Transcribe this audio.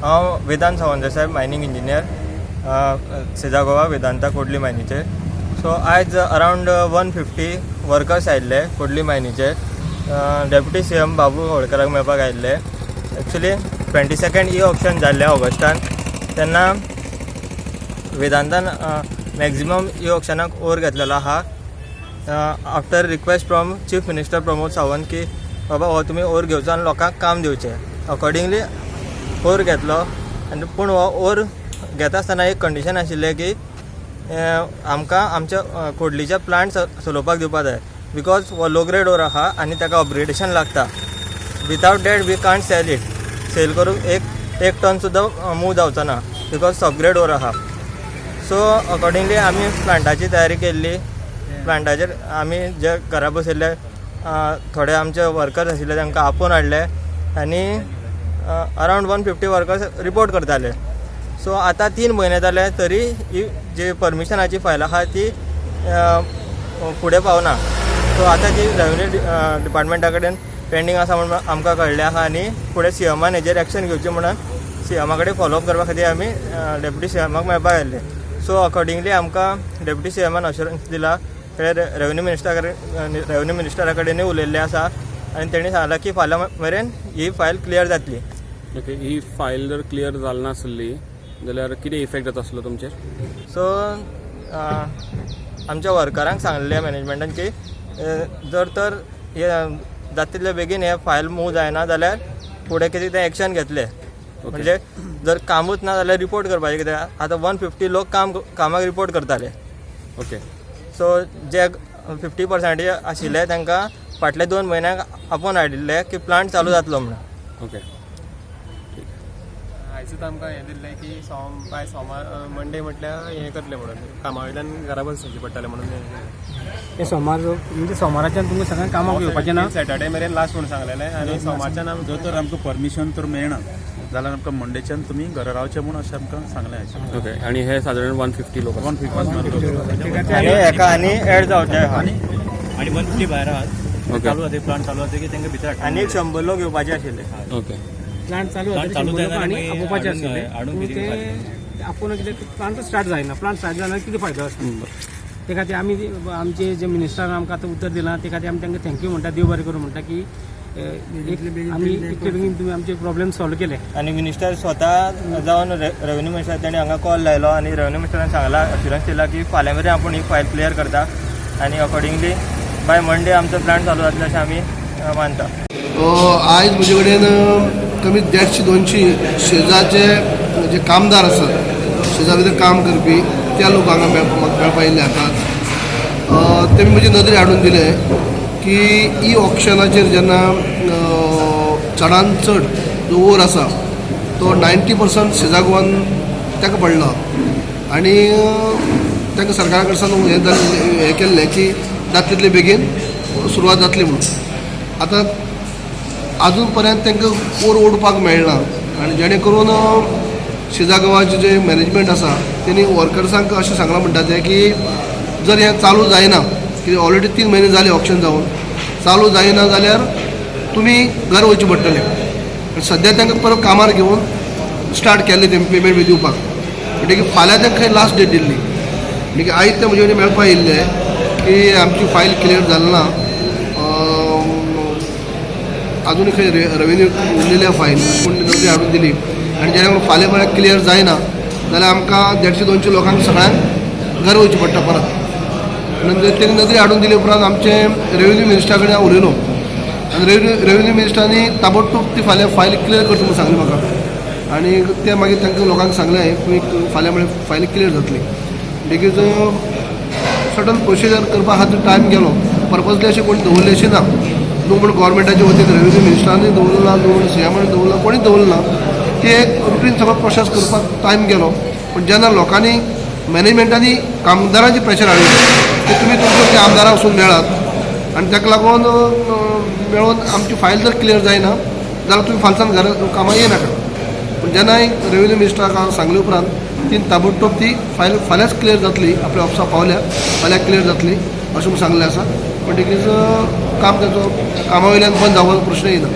हांव वेदांत सावंत साहेब, mining engineer, सेजा गोवा वेदांता कोडली मायनीचेर. सो आयज अरावंड 150 वर्कर्स आयिल्ले कोडली मायनीचे, डेप्युटी सीएम बाबू होळकराक मेळपाक आयिल्ले. एक्चुली 22nd ई ऑक्शन जाल्लें ऑगस्टान, तेन्ना वेदांतान मॅक्झिमम ई ऑक्शनाक ओर घेतलेलो आहा, after request from Chief Minister Pramod Sawant की बाबा, हो तुमी ओर घेवचो आनी लोकांक काम दिवचें. अकॉर्डिंगली ओर घेतलो आनी पूण हो ओर घेता आसतना एक कंडिशन आशिल्लें की आमकां आमच्या कोडलीचे प्लांट चलोवपाक दिवपा जाय, because हो लो ग्रेड ओर आहा आनी ताका अपग्रेडेशन लागता. Without that we can't sell it. Cell करूंक एक एक टन सुद्दां मूव जावचो ना, because सबग्रेड ओर आहा. सो अकॉर्डिंगली आमी प्लांटाची तयारी केल्ली. प्लांटाचेर आमी जे घरा बशिल्ले थोडे आमचे वर्कर्स आशिल्ले, तांकां आपोवन हाडले आनी अरावंड 150 वर्कर्स रिपोर्ट करताले. सो आतां 3 म्हयने जाले तरी ही जी परमिशनाची फायल आहा ती फुडें पावना. सो आतां ती रेवेन्यू डिपार्टमेंटा कडेन पेंडींग आसा म्हूण आमकां कळ्ळें आहा आनी फुडें सीएमान हेजेर एक्शन घेवची म्हणून सीएमा कडेन फॉलोअप करपा खातीर आमी डेप्युटी सीएमाक मेळपाक आयिल्ले. सो अकॉर्डिंगली आमकां डेप्युटी सीएमान अश्योरन्स दिला. ते रेवेन्यू मिनिस्टरा कडेनूय उलयल्ले आसा आनी तेणी सांगलां की फाल्यां मेरेन ही फायल क्लियर जातली. ओके, ही फायल जर क्लियर जाल नासली जाल्यार कितें इफेक्ट जाता आसलो तुमचेर? सो आमच्या वर्करांक सांगलें मॅनेजमेंटान की जर तर हे जाता तितले बेगीन हे फायल मूव जायना जाल्यार फुडें कितें तें एक्शन घेतले. म्हणजे जर कामूच ना जाल्यार रिपोर्ट करपाचें, कित्याक आतां 150 लोक कामाक रिपोर्ट करताले. सो जे 50 पर्संटेज आशिल्ले तांकां फाटले 2 म्हयन्याक आपोवन हाडिल्ले की प्लांट चालू जातलो म्हणून. आयजूच आमकां हें दिल्लें की सोम बाय सोमार, मंडे म्हटल्यार हें करतलें म्हणून, कामा वयल्यान घरा बसचें पडटलें म्हणून हें केलें. हे सोमार म्हणजे सोमाराच्यान तुमकां सगळ्यांक कामाक येवपाचें ना? सॅटर्डे मेरेन लास्ट म्हणून सांगलेलें आनी सोमारच्यान आमी जर तर आमकां परमिशन तर मेळना जाल्यार आमकां मंडेच्यान तुमी घरा रावचें म्हूण अशें आमकां सांगलें आयज. ओके, आनी हे सादारण 150 लोक आसा. 150. आनी हेका आनी एड जावचे आहा. आणि 150 भायर आहात. चालू जाता, प्लांट चालू जाता की तांकां भितर हाडटा. आनी एक 100 लोक येवपाचे आशिल्ले. प्लांट चालू प्लांट जाता चालू 100 लोक जायना आनी मागीर आपोवपाचे हाडून आशिल्ले. हाडून पूण कितें ते आपोवन कितें प्लांटूच स्टार्ट जायना. प्लांट स्टार्ट जायना, कितें फायदो आसा? ते खातीर आमी आमचे जे मिनिस्टरान आमकां आतां उतर दिलां, ते खातीर आमी तांकां thank you म्हणटा, देव बरें करूं म्हणटा की एक आमी इतले बेगीन तुमी आमचे प्रॉब्लेम सॉल्व केले. आनी मिनिस्टर स्वता जावन, रेवेन्यू मिनिस्टर, तेणी हांगा कॉल लायलो आनी रेवेन्यू मिनिस्टरान सांगला, अश्युरन्स दिला की फाल्यां मेरेन आपूण ही फायल क्लियर करता आनी अकॉर्डिंगली बाय मंडे आमचो प्लांट चालू जातलो अशें आमी मानता. आयज म्हजे कडेन कमी 150 200 शेजाचे जे कामदार आसात, शेजा भितर काम करपी, त्या लोक हांगा मेळपा येयल्ले आसात. तेमी म्हजे नदरे हाडून दिलें की ई ऑक्शनाचेर जेन्ना चडान चड जो ओर आसा तो 90% सेझा गोवान ताका पडला आनी ताका सरकारा कडल्यान हें जाल्लें, हें केल्लें की जाता तितले बेगीन सुरवात जातली म्हणून. आतां अजून पर्यंत तांकां ओर ओडपाक मेळना आनी जेणे करून सेझा गोवाचें जें मॅनेजमेंट आसा तेणी वर्कर्सांक अशें सांगलां म्हणटा तें की जर हें चालू जायना, कित्याक ऑलरेडी 3 म्हयने जाले ऑक्शन जावन, चालू जायना जाल्यार तुमी घर वयचें पडटलें. आनी सद्या तांकां परत कामार घेवन स्टार्ट केल्लें तेमी पेमेंट बी दिवपाक, म्हणटकीर फाल्यां तांकां खंय लास्ट डेट दिल्ली. म्हणटकीर आयज ते म्हजे कडेन मेळपा येयल्ले की आमची फायल क्लियर जाली ना, अजूनय खंय रेवेन्यू उरलेली फायल पूण नोकरी हाडून दिली आनी जेणे करून फाल्यां म्हळ्यार क्लियर जायना जाल्यार आमकां 150 200 लोकांक सगळ्यांक घर वयचें पडटा परत. नंतर तेणी नदरी हाडून दिले उपरांत आमचे रेवेन्यू मिनिस्टरा कडेन हांव उलयलो आनी रेवेन्यू मिनिस्टरांनी ताबडतोब ती फाल्यां फायल क्लियर करता म्हणून सांगलें म्हाका आनी ते मागीर तांकां लोकांक सांगलें तुमी फाल्यां म्हळ्यार फायल क्लियर जातली. म्हणटकीच सर्टन प्रोसिजर करपा खातीर टायम गेलो. पर्पजली अशें कोणी दवरलें अशें ना, न्हू म्हूण गोवोरमेंटाच्या वतीन रेवेन्यू मिनिस्टरांनी दवरलें ना, न्हू म्हूण सीएमान दवरलें, कोणीच दवरलें ना. ते एक रुटीन सगळो प्रोसेस करपाक टायम गेलो. पूण जेन्ना लोकांनी, मॅनेजमेंटांनी कामदारांचेर प्रेशर हाडलें की तुमी तुमच्या त्या आमदाराक वचून मेळात आनी ताका लागून मेळोन आमची फायल जर क्लियर जायना जाल्यार तुमी फालसान घरा कामां येनाका. पूण जेन्ना रेवेन्यू मिनिस्टराक हांव सांगले उपरांत तीन ताबडतोब ती फायल फाल्यांच क्लियर जातली, आपल्या ऑफिसा पावल्या, फाल्यां क्लियर जातली अशें म्हूण सांगलें आसा. म्हणटकीच काम ताचो कामा वयल्यान बंद जावपाचो प्रश्न येना.